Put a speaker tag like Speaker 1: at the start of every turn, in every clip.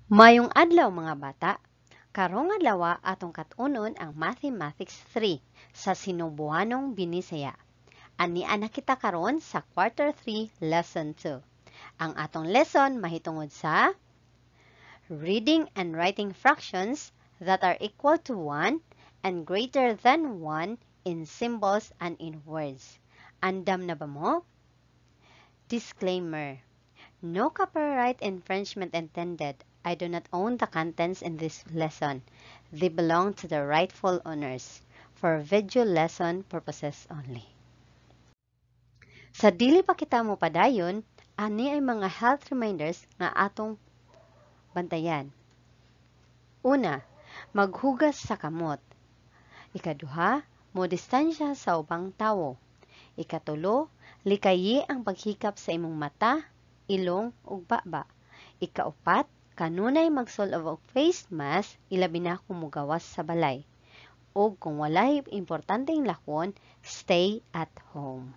Speaker 1: Maayong adlaw, mga bata. Karong adlaw atong kat-unon ang Mathematics 3 sa Sinubuanong Binisaya. Ania na kita karon sa Quarter 3, Lesson 2. Ang atong lesson mahitungod sa reading and writing fractions that are equal to 1 and greater than 1 in symbols and in words. Andam na ba mo? Disclaimer. No copyright infringement intended. I do not own the contents in this lesson. They belong to the rightful owners. For video lesson purposes only. Sa dili pa kita mo padayon, ani ay mga health reminders nga atong bantayan. Una, maghugas sa kamot. Ikaduha, mo distansya sa ubang tawo. Ikatulo, likayi ang paghikap sa imong mata, ilong ug baba. Ikaupat, kanunay magsuol og face mask, ilabi na kung mogawas sa balay. Ug kung walay importanteng lakwon, stay at home.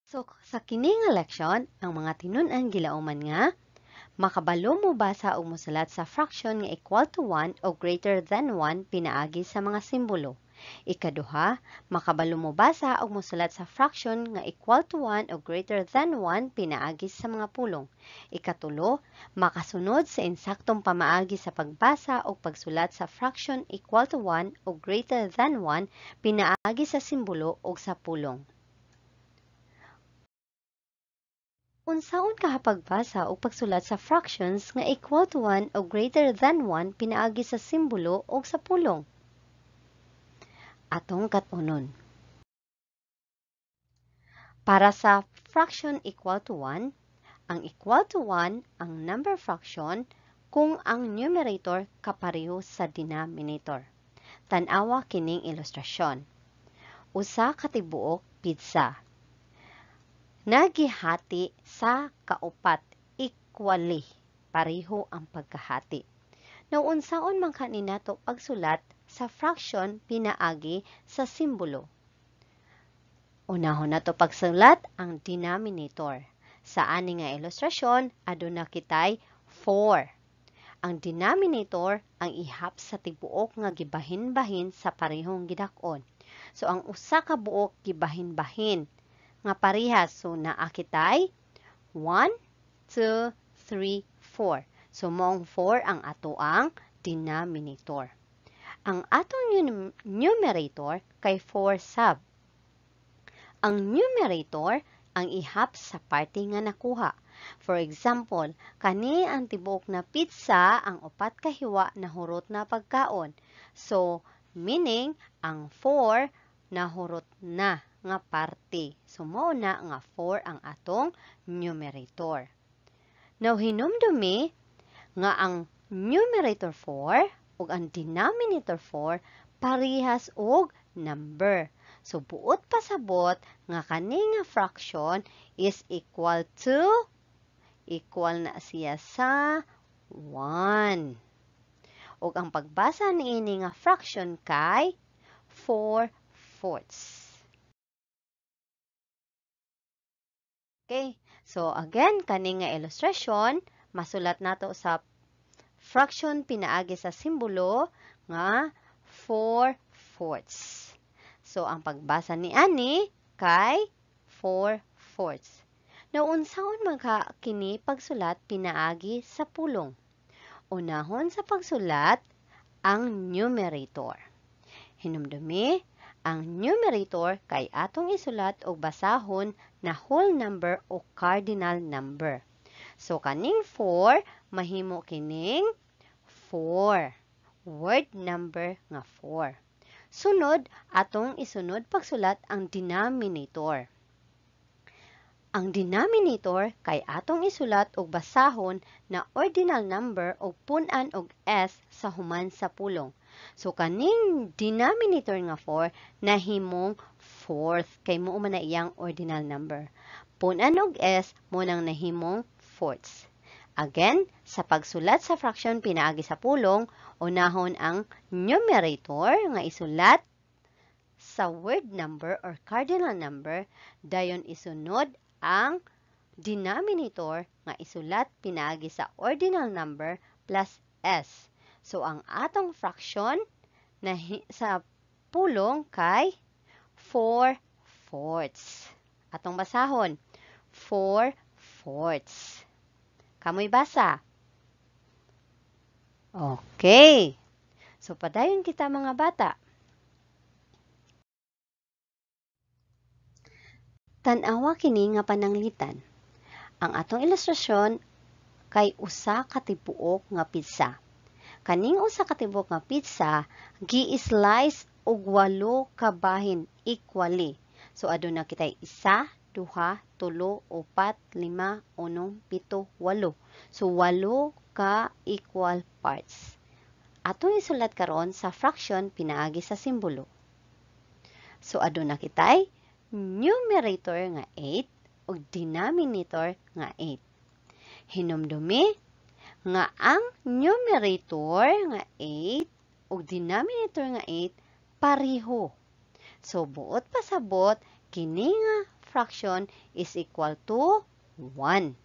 Speaker 1: So, sa kini nga leksyon, ang mga tinun-an gilauman nga makabalo mo basa og mosulat sa fraction nga equal to 1 o greater than 1 pinaagi sa mga simbolo. Ikaduha, makabalo mo basa og mosulat sa fraction nga equal to 1 o greater than 1 pinaagi sa mga pulong. Ikatulo, makasunod sa insaktong pamaagi sa pagbasa o pagsulat sa fraction equal to 1 o greater than 1 pinaagi sa simbolo o sa pulong. Unsaon ka pagbasa o pagsulat sa fractions nga equal to 1 o greater than 1 pinaagi sa simbolo o sa pulong? Atong kat-unon. Para sa fraction equal to 1, ang equal to 1 ang number fraction kung ang numerator kapareho sa denominator. Tan-awa kining ilustrasyon. Usa ka tibuok pizza. Nagihati sa kaupat equally, pareho ang pagkahati. Now, unsaon man kani nato pagsulat sa fraction pinaagi sa simbolo? Unahon nato pagsulat ang denominator. Sa ani nga ilustrasyon, aduna kitay 4. Ang denominator ang ihap sa tibuok nga gibahin-bahin sa parehong gidak-on. So, ang usa ka buok gibahin-bahin nga parehas. So, naa kitay 1, 2, 3, 4. So, moong 4 ang atoang denominator. Ang atong numerator kay 4 sub. Ang numerator ang ihap sa parte nga nakuha. For example, kani ang tibuok na pizza ang upat ka hiwa na hurot na pagkaon. So, meaning, ang 4 nahurot na nga parte. So, mao na nga 4 ang atong numerator. Now, hinumdumi nga ang numerator 4 ug ang denominator 4 parehas og number. So, buot pasabot nga kani nga fraction is equal to, equal na siya sa 1. Ug ang pagbasa niini nga fraction kay 4/4. Okay, so again, kani nga ilustrasyon, masulat nato sa fraction pinaagi sa simbolo nga 4/4. So, ang pagbasa ni ani kay 4/4. Now, unsaon man ka kini pagsulat pinaagi sa pulong? Unahon sa pagsulat ang numerator. Hinumdumi, ang numerator kay atong isulat og basahon na whole number o cardinal number. So, kaning 4, mahimo kining 4. Word number nga 4. Sunod, atong isunod pagsulat ang denominator. Ang denominator kay atong isulat og basahon na ordinal number og pun-an og s sa human sa pulong. So, kaning denominator nga 4 nahimong fourth kay mao man na iyang ordinal number. Pun-an og s mo nang nahimong fourths. Again, sa pagsulat sa fraction pinaagi sa pulong, unahon ang numerator nga isulat sa word number or cardinal number, dayon isunod ang denominator nga isulat pinaagi sa ordinal number plus s. So ang atong fraction na sa pulong kay 4/4. Atong basahon, 4/4. Kamoy basa? Okay. So padayon kita mga bata. Tan-awa kini nga pananglitan. Ang atong ilustrasyon kay usa ka tibuok nga pizza. Kaning usa ka tibuok nga pizza gi-slice og 8 ka bahin equally. So aduna kitay 1, 2, 3, 4, 5, 6, 7, 8. So 8 ka equal parts. Atong isulat karon sa fraction pinaagi sa simbolo. So aduna kitay numerator nga 8 ug denominator nga 8. Hinumdumi nga ang numerator nga 8 ug denominator nga 8 pareho. So buot pasabot kini nga fraction is equal to 1.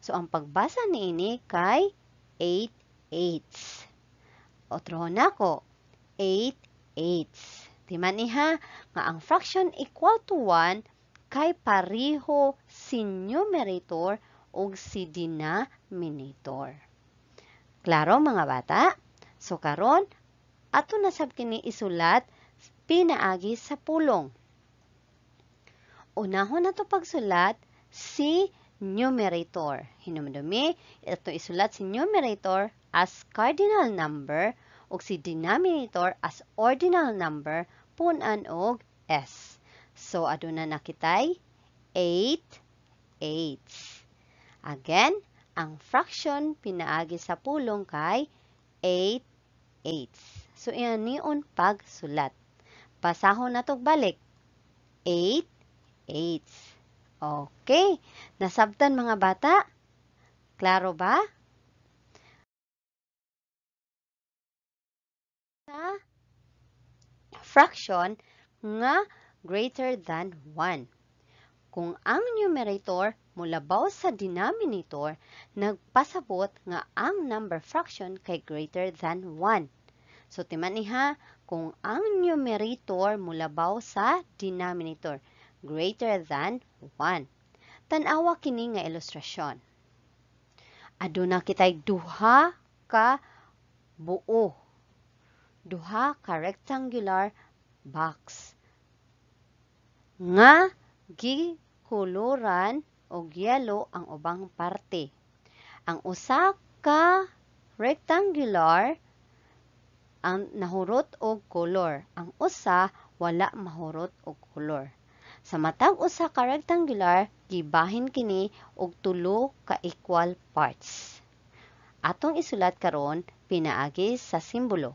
Speaker 1: So ang pagbasa niini kay 8/8. Otrohon nako, 8/8. Timan iha nga ang fraction equal to 1 kay pareho si numerator ug si denominator. Klaro mga bata? So karon ato na sab kini isulat pinaagi sa pulong. Unahon nato pagsulat si numerator. Hinumdumi, ato isulat si numerator as cardinal number ug si denominator as ordinal number punan og s. So aduna na kitay 8/8. Again, ang fraction pinaagi sa pulong kay 8/8. So inion pagsulat. Basahon natog balik. 8/8. Okay, nasabtan mga bata? Klaro ba? Sa fraction nga greater than 1. Kung ang numerator molabaw sa denominator, nagpasabot nga ang number fraction kay greater than 1. So timan niha, kung ang numerator molabaw sa denominator, greater than 1. Tan-awa kini nga ilustrasyon. Aduna kitay duha ka buo, duha ka rectangular box nga gikuluran og yellow ang ubang parte. Ang usa ka rectangular ang nahurot og color, ang usa wala mahurot og color. Sa matag usa ka rectangular, gibahin kini og tulo ka equal parts. Atong isulat karon pinaagi sa simbolo.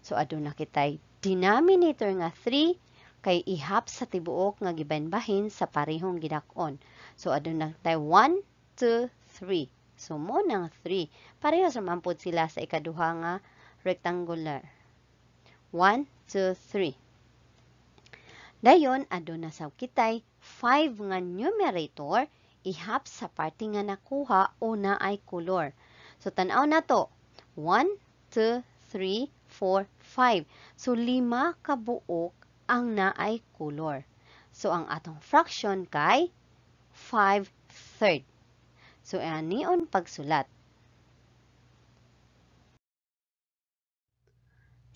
Speaker 1: So aduna kitay denominator nga 3 kay ihap sa tibuok nga gibahin sa parehong gidak-on. So aduna kitay 1, 2, 3. So mo nang 3. Pareho sa man pud sila sa ikaduha nga rectangular. 1, 2, 3. Dayon aduna sa kitay 5 nga numerator ihap sa parte nga nakuha o naay color. So tan-aw nato 1, 2, 3, 4, 5. So 5 ka buok ang naay color. So ang atong fraction kay 5/3. So anion pagsulat.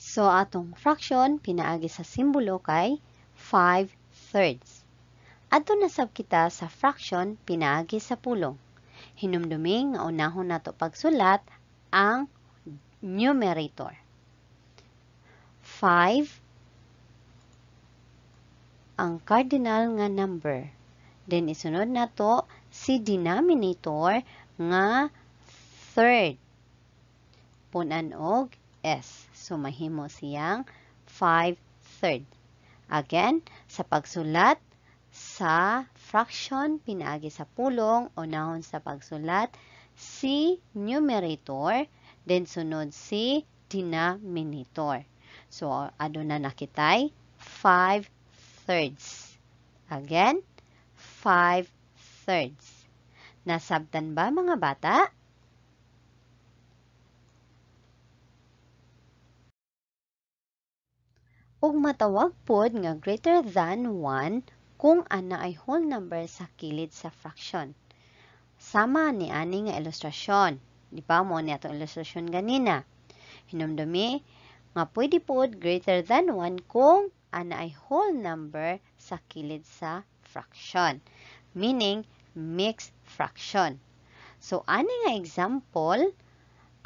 Speaker 1: So atong fraction pinaagi sa simbolo kay 5/3. Adto na sab kita sa fraction pinaagi sa pulong. Hinumdumi nga unahon nato pagsulat ang numerator. 5 ang cardinal nga number. Then isunod nato si denominator nga third. Punan og s. So mahimo siyang 5/3. Again, sa pagsulat sa fraction pinaagi sa pulong, unahon sa pagsulat si numerator, then sunod si denominator. So aduna na kitay 5/3. Again, 5/3. Nasabtan ba mga bata? Ug matawag pod nga greater than 1 kung ana ay whole number sa kilid sa fraction. Sama ni ani nga ilustrasyon. Di ba mo ni atong ilustrasyon ganina? Hinumdumi nga pwede pod greater than 1 kung ana ay whole number sa kilid sa fraction. Meaning, mixed fraction. So, ani nga example,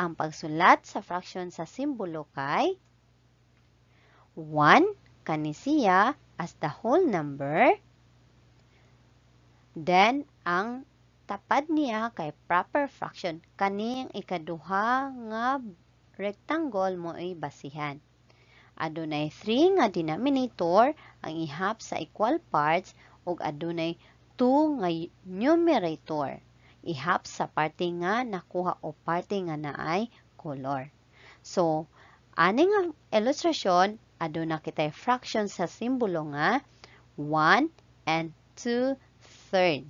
Speaker 1: ang pagsulat sa fraction sa simbolo kay 1 kani siya as the whole number, then ang tapad niya kay proper fraction, kaning ikaduha nga rectangle mo'y basihan. Adunay 3 nga denominator ang ihap sa equal parts ug adunay 2 nga numerator ihap sa parte nga nakuha o parte nga naay color. So, ani nga ilustrasyon, aduna kitay fraction sa simbolo nga 1 and 2/3.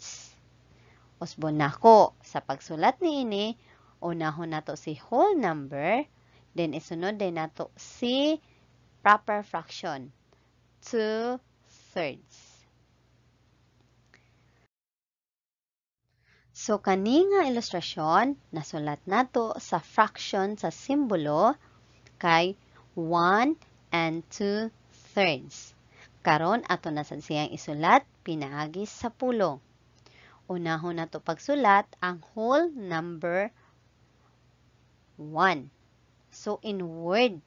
Speaker 1: Usbon nako sa pagsulat niini, unahon nato si whole number, then isunod din nato si proper fraction, 2/3. So, kani nga ilustrasyon, nasulat nato sa fraction sa simbolo kay 1 and 2/3. Karon ato na sad siyang isulat pinaagi sa pulong. Unahon nato pagsulat ang whole number 1. So, in word.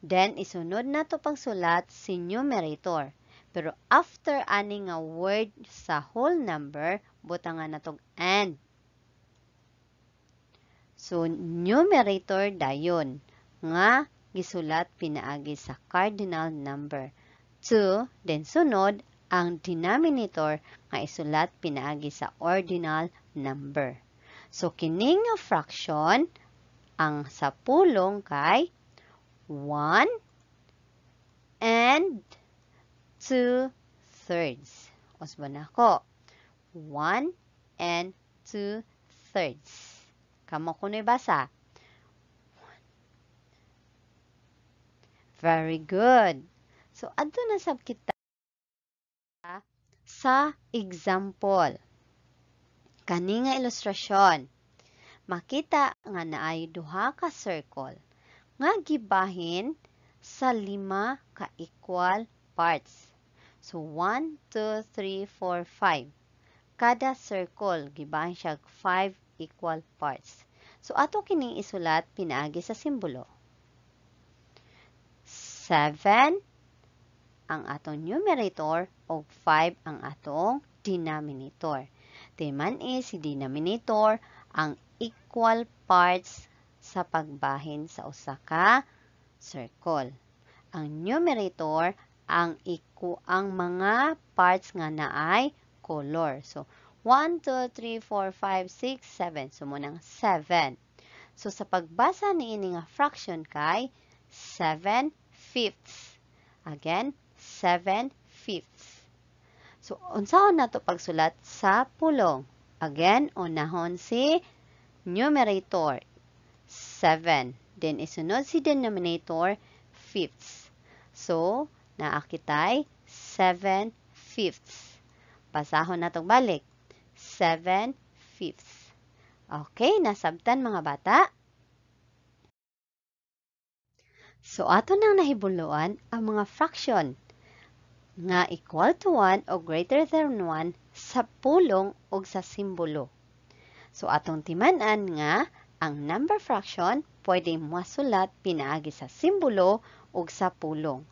Speaker 1: Then, isunod nato pagsulat si numerator. Pero after ani nga word sa whole number, butangan natong and. So, numerator dayon nga gisulat pinaagi sa cardinal number 2, then sunod ang denominator nga isulat pinaagi sa ordinal number. So, kini nga fraction ang sa pulong kay 1 and 2/3. Usbon nako. 1 and 2/3. Kamo kuno'y basa. Very good. So, adto na sab kita sa example. Kani nga ilustrasyon, makita nga naay duha ka circle nga gibahin sa 5 ka equal parts. So, 1, 2, 3, 4, 5. Kada circle, gibahin siya 5 equal parts. So, ato kining isulat pinaagi sa simbolo. 7 ang atong numerator o 5 ang atong denominator. Timan is si denominator ang equal parts sa pagbahin sa usa ka circle. Ang numerator ang mga parts nga naay color. So, 1, 2, 3, 4, 5, 6, 7. So, munang 7. So, sa pagbasa niini nga fraction kay 7/5. Again, 7/5. So, unsaon nato pagsulat sa pulong? Again, unahon si numerator, 7. Then, isunod si denominator, fifths. So, naa kitay 7/5. Basahon natong balik. 7/5. Okay, nasabtan mga bata? So, ato nang nahibuluan ang mga fraction nga equal to 1 o greater than 1 sa pulong o sa simbolo. So, atong timan-an nga ang number fraction pwede masulat pinaagi sa simbolo o sa pulong.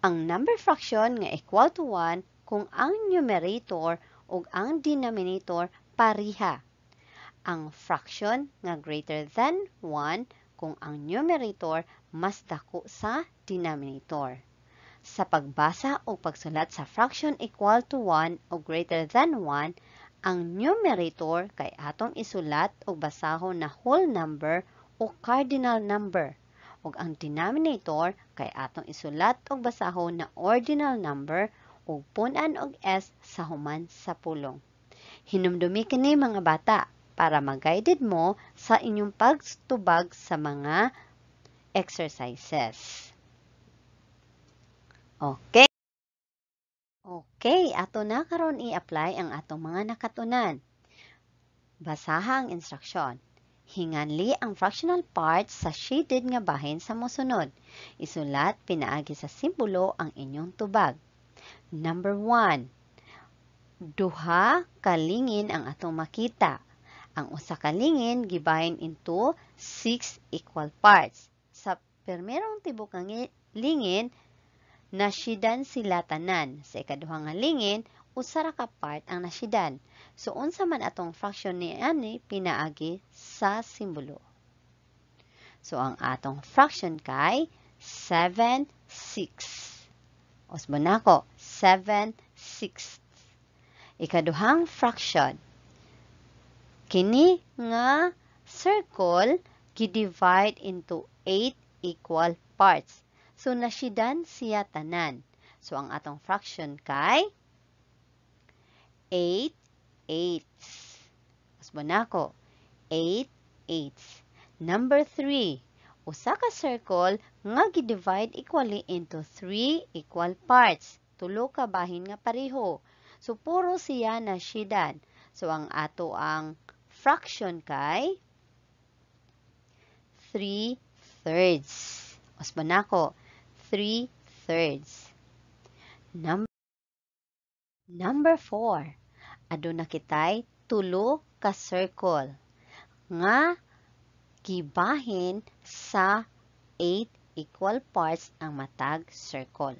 Speaker 1: Ang number fraction nga equal to 1 kung ang numerator o ang denominator pareha. Ang fraction nga greater than 1 kung ang numerator mas dako sa denominator. Sa pagbasa o pagsulat sa fraction equal to 1 o greater than 1, ang numerator kay atong isulat o basahon na whole number o cardinal number, ug ang denominator kay atong isulat o basahon na ordinal number ug punan og s sa human sa pulong. Hinumdumi kini, mga bata, para ma-guided mo sa inyong pagtubag sa mga exercises. Okay. Okay, ato na karon i-apply ang atong mga nakatunan. Basaha ang instruksyon. Hinganli ang fractional parts sa shaded nga bahin sa mosunod. Isulat pinaagi sa simbolo ang inyong tubag. Number 1, duha ka lingin ang atong makita. Ang usa ka lingin gibahin into 6 equal parts. Sa primerong tibok nga lingin, nashidan sila tanan. Sa ikaduha nga lingin, usa ra ka part ang nashidan. So unsa man atong fraction ni ani pinaagi sa simbolo? So ang atong fraction kay 7/6. Usbon nako, 7/6. Ikaduhang fraction. Kini nga circle gi-divide into 8 equal parts. So nashidan siya tanan. So ang atong fraction kay 8/8. Usbon nako, 8/8. Number 3, usa ka circle nga gi-divide equally into 3 equal parts. Tulo ka bahin nga pareho. So puro siya nashidan. So ang ato ang fraction kay 3/3. Usbon nako, 3/3. Number 4, aduna kitay tulo ka circle nga gibahin sa 8 equal parts ang matag circle.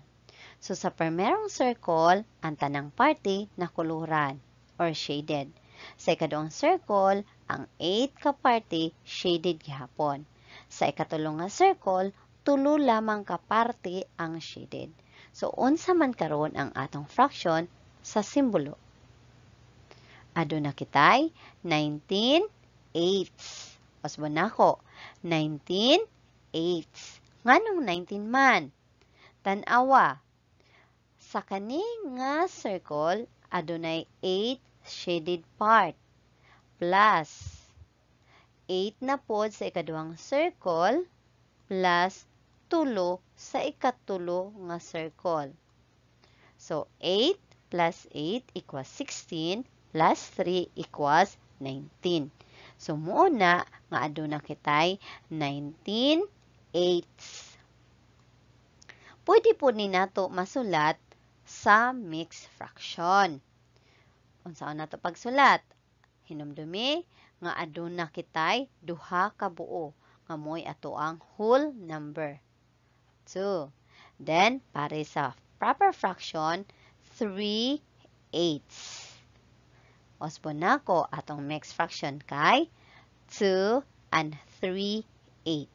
Speaker 1: So sa primerong circle, ang tanang parte nakuluran or shaded. Sa ikaduhang circle, ang 8 ka parte shaded gihapon. Sa ikatulo nga circle, tulo lamang ka parte ang shaded. So unsa man karon ang atong fraction sa simbolo? Aduna kitay 19/8. Usbon nako, 19/8. Nganong 19 man? Tan-awa, sa kani nga circle adunay 8 shaded part plus 8 na pod sa ikaduhang circle plus tulo sa ikatulo nga circle. So 8 plus 8 equals 16 plus 3 equals 19. So muo na nga aduna kitay 19/8. Pwede po ni nato masulat sa mixed fraction. Unsaon nato pagsulat? Hinumdumi nga aduna kitay duha ka buo nga mo'y ato ang whole number 2. Then pare sa proper fraction 3/8. Usbon nako, atong mixed fraction kay 2 and 3/8.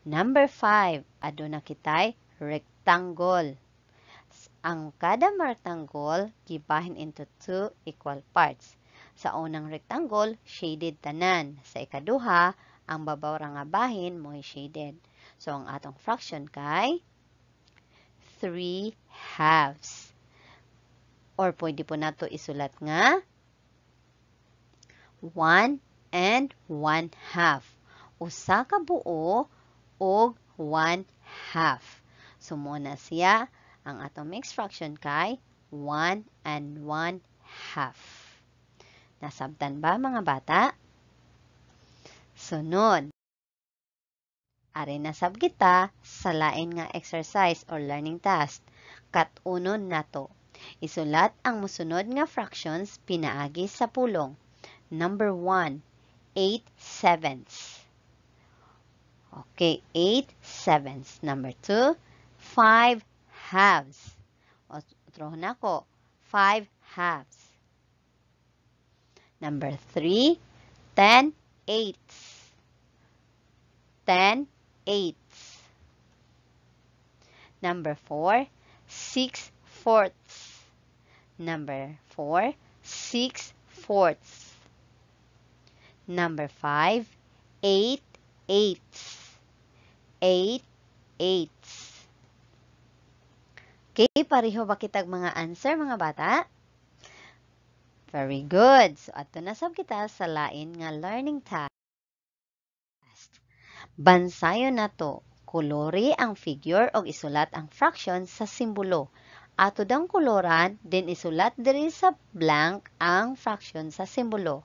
Speaker 1: Number 5, aduna kitay rectangle. Ang kada rectangle gibahin into 2 equal parts. Sa unang rectangle, shaded tanan. Sa ikaduha, ang babaw ra nga bahin mo'y shaded. So ang atong fraction kay 3 halves. Or pwede po nato isulat nga 1 and 1/2. Usa ka buo og 1/2. So mo na siya ang atong mixed fraction kay 1 and 1/2. Nasabtan ba, mga bata? Sunod. Ari na sab kita sa lain nga exercise or learning task. Kat-unon nato. Isulat ang mosunod nga fractions pinaagi sa pulong. Number 1, 8/7. Okay, 8/7. Number 2, 5 halves. Otro nako, 5 halves. Number 3, 10/8. 10/8. Number 4, 6/4. Number 4, 6/4. Number 5, 8/8. 8/8. Okay, pareho ba kitag mga answer, mga bata? Very good. So adto na sab kita sa lain nga learning task. Bansayon nato. Kolori ang figure og isulat ang fraction sa simbolo. Ato dang koloran, then isulat diri sa blank ang fraction sa simbolo.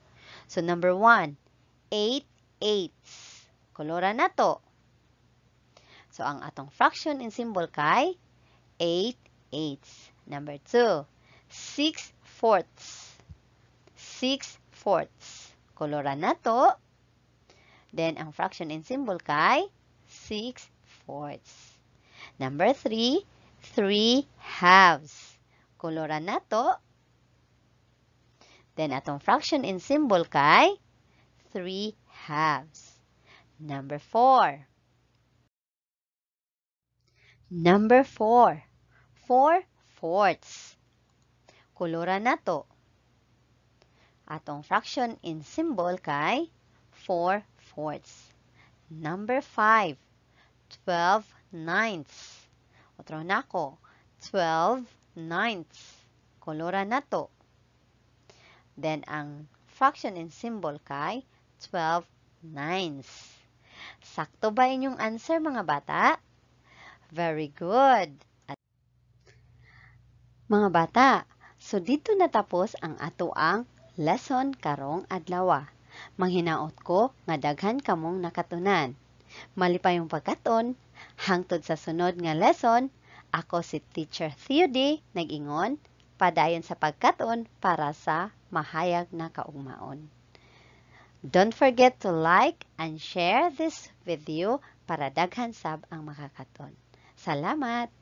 Speaker 1: So number 1, 8 eighths. Koloran nato. So ang atong fraction in symbol kay 8 eighths. Number 2, 6 fourths. 6 fourths. Koloran nato. Then ang fraction in symbol kay 6 fourths. Number 3, 3 halves. Koloran nato. Then atong fraction in symbol kay 3 halves. Number 4. Number 4, 4 fourths. Koloran nato. Atong fraction in symbol kay 4 fourths. Number 5, 12 ninths. Otro nako, 12 ninths. Koloran nato. Then, ang fraction in symbol kay 12 ninths. Sakto ba inyong answer, mga bata? Very good! Mga bata, so dito natapos ang atoang lesson karong adlaw. Manghinaot ko nga daghan kamong nakatunan. Malipayong pagkaton, hangtod sa sunod nga lesson, ako si Teacher Theody nag-ingon, padayon sa pagkaton para sa mahayag na kaugmaon. Don't forget to like and share this video para daghan sab ang makakaton. Salamat!